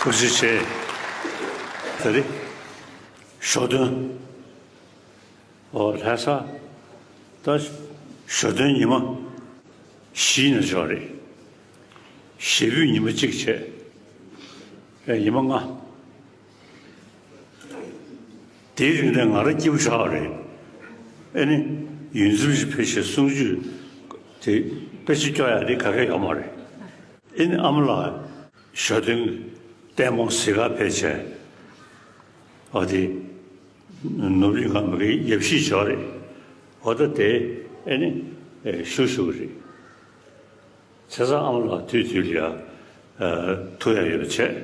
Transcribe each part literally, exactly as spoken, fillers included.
ཐུགས་རྗེ་ཆེ། ད་རེས་ཞོ་སྟོན། ཨོ་ལྷ་ས། ད་ཞོ་སྟོན་ཉི་མ་བཞི་ནས་འཇོག་རེད། ཞེ་འབུད་ཉི་མ་གཅིག་བྱས། ཨེ་ཉི་མ་ལྔ། དེའི་རིང་ནས་ང་རང་སྐྱིད་པོ་ཞེ་དྲག་རེད། ཨེ་ནི་ཡུལ་འཛོམས་ཤིག་ཕེབས་ཤིག་གསུང་ཆོས་དེ་དཔེ་ཆ་སྐྱོར་ཡག་དེ་ག་གེ་ཡོད་མ་རེད། ཨེ་ནི་ཨ་མ་ལགས་ཞོ་སྟོན་ལྟད་མོ་གཟིགས་ག་ཕེབས་བྱས། ཨ་དེ་ནོར་བུ་གླིང་ཁ་མ་གི་ཡབ་གཞིས་ཅིག་རེད། འོ་ད་དེ་ཨེ་ནི་ཨེ་ཞུ་ཞུ་གི་རེད། བྱས་ཙང་ཨ་མ་ལགས་དུས་དུས་ལ་ཡ་ཨ་ཐུག་ཡག་ཡོད་པ་བྱས།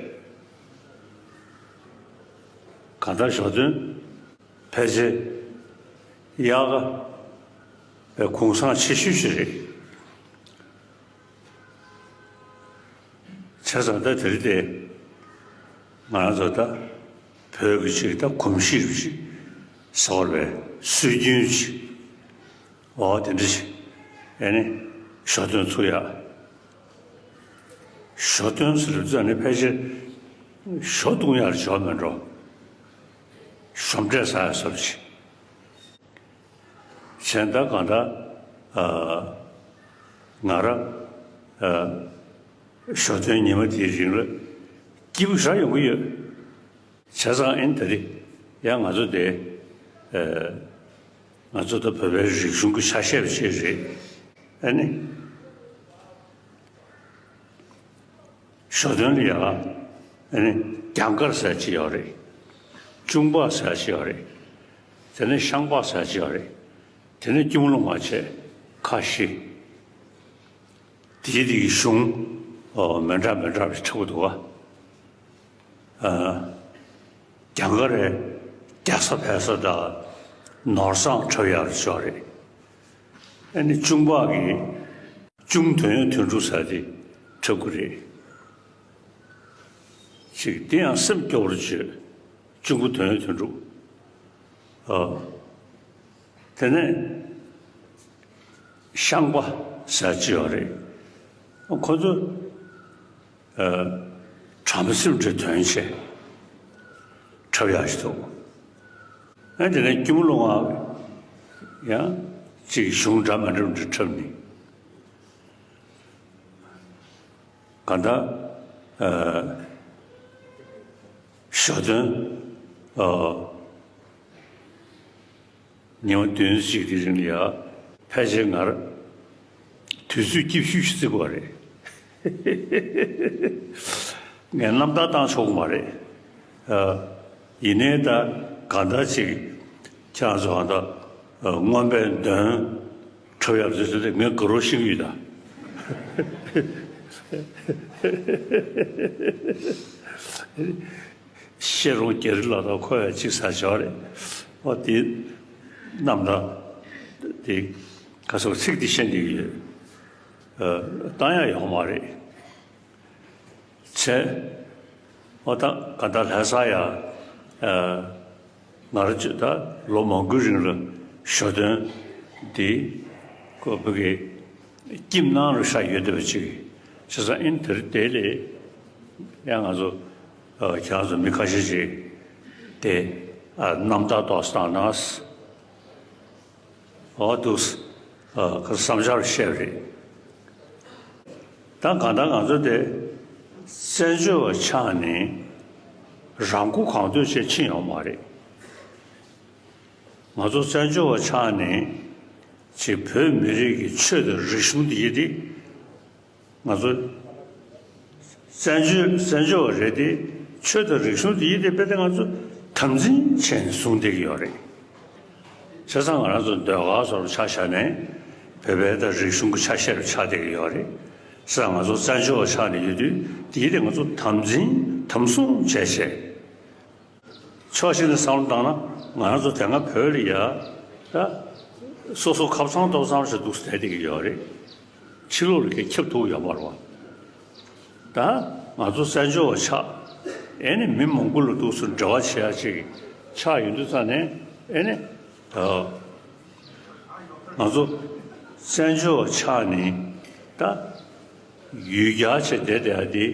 གང་ལྟར་ཞོ་སྟོན་ཕལ་ཆེར་དབྱར་ཁ་པའི་གུང་སེང་ཆེ་ཤོས་ཤིག་རེད། བྱས་ཙང་ད་དེ་རིང་དེ་ང་རང་ཚོ་ད་བོད་ཀྱི་ཅིག་ད་གོམས་གཤིས་རིག་ཅིག་ཟེར་བ་ལས་སྲོལ་རྒྱུན་ཅིག་འོ་དེ་འདྲ་ཞིག་ཨེ་ནི་ཞོ་སྟོན་ཚུགས་ཡག་ཞོ་སྟོན་ཟེར་དུས་ཙམ་ནས་ཕལ་ཆེར་ཞོ་བཏུང་ཡག་ཞོ་མེད་འགྲོ། ཞོ་འབྲས་ཟ་ཡག་བཟོ་འདྲ་ཞིག་བྱས་ད་གང་ལྟར་ཨ་ང་རང་ཨ་ཞོ་སྟོན་ཉི་མ་དེའི་རིང་ལ་སྐྱིད་པོ་ཞེ་དྲག་ཡོང་གི་ཡོད། བྱས་ཙང་ཨེ་ནི་ད་རེས་ཡང་ང་ཚོ་དེ་ཨ་ང་ཚོ་ད་བོད་པའི་རིག་གཞུང་གི་ཆ་ཤས་ཅིག་རེད། ཨེ་ནི། ཞོ་སྟོན་ལ་ཡ། ཨ་ནི་རྒྱང་མཁར་ཟེར་ཅིག་ཡོད་རེད། གཅུང་པ་ཟེར་ཅིག་ཡོད་རེད། དེ་ནས་ཤངས་པ་ཟེར་ཅིག་ཡོད་རེད། དེ་ནས་སྐྱོར་མོ་ལུང་པ་བྱས་ཁ་བཞི། དེའི་དེ་གི་གཞུང་ཨོ་མི་འདྲ་མི་འདྲ་བ་ཞིག་འཁྲབ་ཀྱི་འདུག་ག་ཨ། རྒྱང་མཁར་རེད། རྒྱ་བཟའ་བལ་བཟའ་དང་ནོར་བཟང་འཁྲབ་ཡག་ཅིག་ཡོད་རེད། ཨ་ནི་གཅུང་པ་གི་གཅུང་དོན་ཡོད་དོན་གྲུབ་ཟེར་དེ་འཁྲབ་ཀྱི་རེད། ཅིག་དེ་ཡང་སེམས་སྐྱོ་བོར་བརྗོད། གཅུང་པོ་དོན་ཡོད་དོན་གྲུབ། ཨ། དེ་ནས་ཤངས་པ་ཟེར་ཅིག་ཡོད་རེད། ཁོ་ཚོ་ཨ། བྲམ་ཟེ་འདྲ་དོན་བྱས་འཁྲབ་ཡག་ཞིག་འདུག་ཨ་དེ་ནས་སྐྱོར་མོ་ལུང་པ་ཡང་ཅིག་གཞུང་འདྲ་མི་འདྲ་འདྲ་འཁྲབ་ནས། གང་ལྟར་ཨ། ཞོ་སྟོན་ཨ། ཉི་མ་བདུན་ཞིག་གི་རིང་ལ་ཡ་ཕལ་ཆེར་ངར་དུས་ཚོད་སྐྱིད་ཤོས་ཤིག་བརྩི་དགོས་རེད། ངས་རྣམ་ཐར་བཏང་ཆོག་གི་མ་རེད། ཨ། ཡིན་ནའི་ད་གང་ལྟར་ཅིག་ཁྱེད་རང་ཚོ་གང་ལྟར་ཨ། རྔོན་པའི་འདོན་འཁྲབ་ཡག་ཚོད་ཚོད་དེ་ངས་དགའ་རོགས་ཤིག་ཡོད་ད། ཤེས་རོང་རྒྱ་རི་ལ་དང་ཁོ་ཡང་གཅིག་ཟ་ཆོག་རེད། ཨོ་དེ་རྣམ་ཐར་དེ་ག་སོགས་ཚིག་དེ་ཤེས་འདི་ཡོད། ཨ། བཏང་ཡག་ཡོད་མ་རེད། བྱས། ཨོ་ད་ག་ད་ལྷ་ས་ཡ། ཨ། ང་རང་ཚོས་ད་ལོ་མང་པོའི་རིང་ལ་ཞོ་སྟོན་འདི་ཁོ་བོད་ཀྱི་ཁྱིམ་ནང་རུ་ཤར་ཡོད་བསྡད་པ་ཅིག་བྱས་ཙང་ཨིན་དེར་དེ་ལས་ཡང་ང་ཚོ་ཨ། ཁྱེད་རང་ཚོ་མི་ཁ་ཤས་ཅིག་དེ་ཨ། རྣམ་ཐར་ཏོག་ཙམ་གནང་། འོ་འདུག་ཨ། ཁོ་བསམ་འཆར་བཤད་པ་རེད། ད་གང་ལྟར་ང་ཚོ་དེ་བཙན་བྱོལ་བ་ཆགས་ནས་རང་མགོ་གང་ཐོན་བྱས་ཕྱིན་ཡོད་མ་རེད། ང་ཚོ་བཙན་བྱོལ་བ་ཆགས་ནས་ཅིག་བོད་མི་རིགས་ཀྱི་ཆོས་དང་རིག་གཞུང་འདི་ཡི་དེ། ང་ཚོ་བཙན་བྱོལ་བཙན་བྱོལ་བ་རེད་དེ། ཆོས་དང་རིག་གཞུང་འདི་ཡི་དེ་དཔེ་དེ་ང་ཚོ་དམ་འཛིན་བྱས་ནས་བཟུང་བསྡད་ཀྱི་ཡོད་རེད། བྱས་ཙང་ང་རང་ཚོ་ཟློས་གར་སོགས་ཆ་བཞག་ནས་བོད་པའི་ད་རིག་གཞུང་གི་ཆ་ཤས་རུ་ཆགས་བསྡད་ཀྱི་ཡོད་རེད། བྱས་ཙང་ང་ཚོ་བཙན་བྱོལ་བ་ཆགས་ནས་ཡོད་དུས་དེ་ཡི་དེ་ང་ཚོ་དམ་འཛིན་དམ་སྲུང་བྱས་བྱས། ཕྱོགས་གཅིག་ནས་བསམ་བློ་བཏང་ན་ང་རང་ཚོ་དེ་སྔ་བོད་ལ་ཡ་ད་སོ་སོ་ཁབ་ཚང་ཏོག་ཙམ་ཞིག་འདུག་སེ་བསྡད་བསྡད་ཀྱི་ཡོད་རེད། ཕྱི་ལོགས་ལ་གས་ཁྱབ་ཐུབ་ཡོད་མ་རེད་བ། ད་ང་ཚོ་བཙན་བྱོལ་བ་ཆགས། ཨེ་ནི་མི་མང་པོ་ལ་འདུག་སེ་འབྲེལ་བ་བྱེད་ཡ་ཅིག་ཆགས་ཡོང་དུས་ཙང་ནས་ཨེ་ནི་ཨ། ང་ཚོ་བཙན་བྱོལ་བ་ཆགས་ནས་ད་ཡུལ་གྱར་བྱས་བསྡད་བསྡད་ཡ་དེ།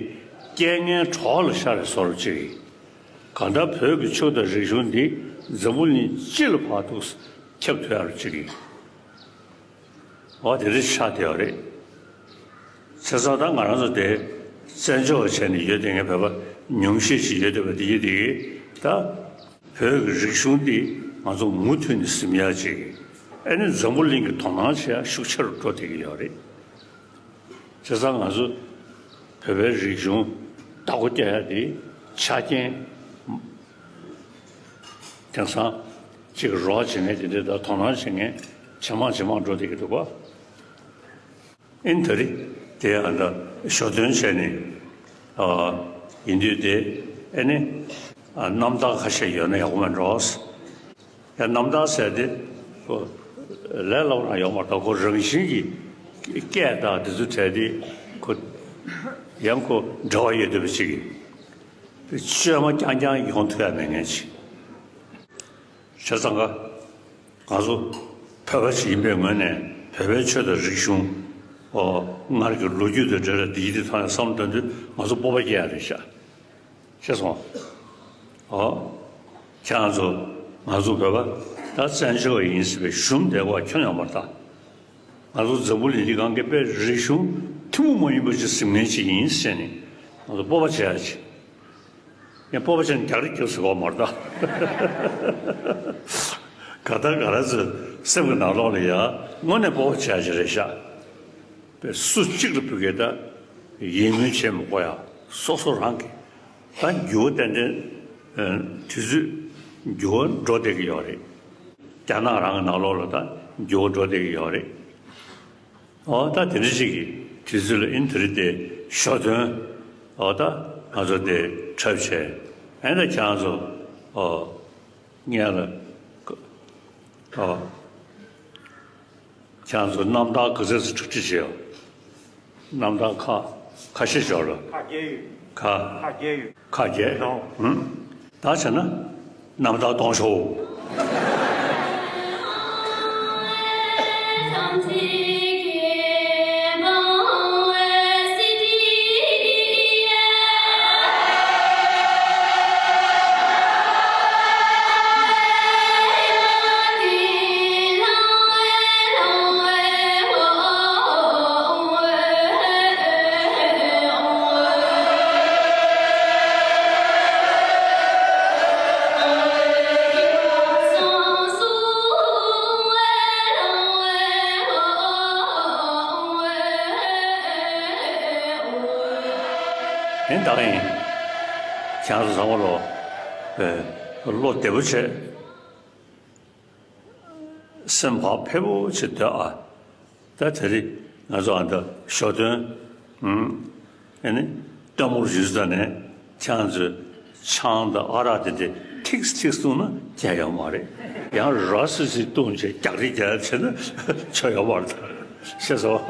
རྐྱེན་ངན་གྲོགས་ལ་ཤར་བའི་བཟོ་འདྲ་ཅིག་ཡིན། གང་ལྟར་བོད་ཀྱི་ཆོས་དང་རིག་གཞུང་འདི་འཛམ་བུ་གླིང་སྤྱི་ལ་བར་དུ་ཁྱབ་ཐུབ་ཡག་ཅིག་ཡིན། འོ་དེ་འདྲ་ཆགས་བསྡད་ཡོད་རེད། བྱས་ཙང་ད་ང་རང་ཚོ་དེ་བཙན་བྱོལ་བ་བྱས་ནས་ཡོད་བསྡད་མཁན་བོད་པ་ཉུང་ཤས་ཤིག་ཡོད་བསྡད་པ་དེ་ཡིན་དེ། ད་བོད་ཀྱི་རིག་གཞུང་འདི་ང་ཚོ་མུ་མཐུད་ནས་ཟིན་ཡག་ཅིག་ཨ་ནི་འཛམ་བུ་གླིང་གིས་དོ་སྣང་བྱེད་ཡག་ཤུགས་ཆེ་རུ་འགྲོ་བསྡད་ཀྱི་ཡོད་རེད། བྱས་ཙང་ང་ཚོ་བོད་པའི་རིག་གཞུང་བདག་པོ་རྒྱག་ཡག་དེ་ཆ་རྐྱེན། དེང་སང་གཅིག་རོགས་བྱེད་མཁན་དེ་འདྲ་དང་དོ་སྣང་བྱེད་མཁན་ཇེ་མང་ཇེ་མང་འགྲོ་བསྡད་ཀྱི་འདུག་ག་ཨིན་ད་རེས་དེ་ཨ་ད་ཞོ་སྟོན་བྱས་ནས་ཨ་ཡིན་དུས་དེ་ཨེ་ནི་ཨ་རྣམ་ཐར་ཁ་ཤས་ཡོད་ན་ཡག་པོ་མེད་འགྲོ། ཡང་རྣམ་ཐར་ཟེར་དེ་ཁོ་ལས་སླ་པོ་རང་ཡོད་མ་རེད། ད་ཁོ་རང་བཞིན་གྱིས་སྐད་དང་དེ་ཚོ་བྲལ་ཏེ་ཁོ་ཡང་ཁོ་འབྲེལ་བ་ཡོད་བསྡད་པ་ཅིག་གིས་བཅོས་མ་རྐྱང་རྐྱང་ཡོང་ཐུབ་ཡ་མེད་མཁན་ཅིག་བྱས་ཙང་ཀ་ང་ཚོ་བོད་པ་ཞིག་ཡིན་པའི་ངོས་ནས་བོད་པའི་ཆོས་དང་རིག་གཞུང་ཨོ་སྔར་གྱི་ལོ་རྒྱུས་དང་འབྲེལ་བའི་འདི་ཡིད་དུ་ཐང་ཡང་བསམ་བློ་གཏོང་དུས་ང་ཚོ་སྤོབས་པ་སྐྱེ་ཡ་རེད་ཤག་ཤེས་སོང་། ཨོ། ཁྱེད་རང་ཚོ་ང་ཚོ་བོད་པ་ད་བཙན་བྱོལ་བ་ཡིན་ཟེར་བའི་ཞུམ་བསྡད་པ་ཁྱོན་ཡོད་མ་རེད་ད། ང་ཚོ་འཛམ་བུ་གླིང་འདི་སྒང་གི་དཔེ་རིག་གཞུང་ཐུན་མོང་མ་ཡིན་པ་ཅིག་ཟིན་མཁན་ཅིག་ཡིན་ཟེར་ནས་ང་ཚོ་སྤོབས་པ་བྱེད་ཡ་ཅིག་ངས་སྤོབས་པ་བྱས་ནས་རྒྱག་རེས་རྒྱབ་ཟེར་བ་མ་རེད་ད། ག་ད་ག་ར་ཚོས་སེམས་ཀྱི་ནང་ལོགས་ལ་ཡ་དངོས་གནས་སྤོབས་པ་བྱེད་ཡ་ཅིག་རེད་ཤག་དཔེ་སུ་གཅིག་ལ་ཕུལ་གི་ད་ཡིད་སྨོན་བྱེད་མི་དགོས་ཡ་སོ་སོ་རང་གི་ད་འགྱུར་བ་ཏན་ཏན་ཨ་དུས་ཚོད་འགྱུར་བ་འགྲོ་བསྡད་ཀྱི་ཡོད་རེད། རྒྱ་ནག་རང་གི་ནང་ལོགས་ལ་ད་འགྱུར་བ་འགྲོ་བསྡད་ཀྱི་ཡོད་རེད། འོ་ད་དེ་འདྲ་ཞིག་གི་དུས་ཚོད་ལ་ཨིན་དེ་རིང་དེ་ཞོ་སྟོན་འོ་ད་ང་ཚོ་དེ་འཁྲབ་བྱས་ཨེ་ད་ཁྱེད་རང་ཚོ་འོ་ངས་ལ་འོ་ཁྱེད་རང་ཚོ་རྣམ་ཐར་ག་ཚོད་ཙམ་གྲ་སྒྲིག་བྱས་ཡོད། རྣམ་ཐར་ཁ་ཁ་ཤས་ཤོར་ལ། ཁ་བརྒྱད་ཡོད། ཁ། ཁ་བརྒྱད་ཡོད། ཁ་བརྒྱད། ཨང་། ད་བྱས་ན། རྣམ་ཐར་གཏོང་ཤོག་ཡིན་ད་ཡིན། ཁྱེད་ཚོ་ཚང་མ་ལོ། བློ་བདེ་པོ་བྱེད། སེམས་བག་ཕེབས་པོ་བྱེད་སྡོད་ཨ། ད་དེ་རིང་ང་ཚོ་ཨ་ད་ཞོ་སྟོན། ཨ་ནི་སྟོན་མོ་རུ་ཞུས་ཙ་ནས་ཁྱེད་ཚོས་ཆང་དང་ཨ་རག་དེ་དེ་ཐིགས་ཐིགས་བཏུང་ན་ཁྱད་ཡོད་མ་རེད། ཡང་ར་སི་སི་བཏུང་བྱས་རྒྱག་རེས་རྒྱག་བྱས་ན་ཆོ་ཡོད་མ་རེད། ཤེས་སོང་།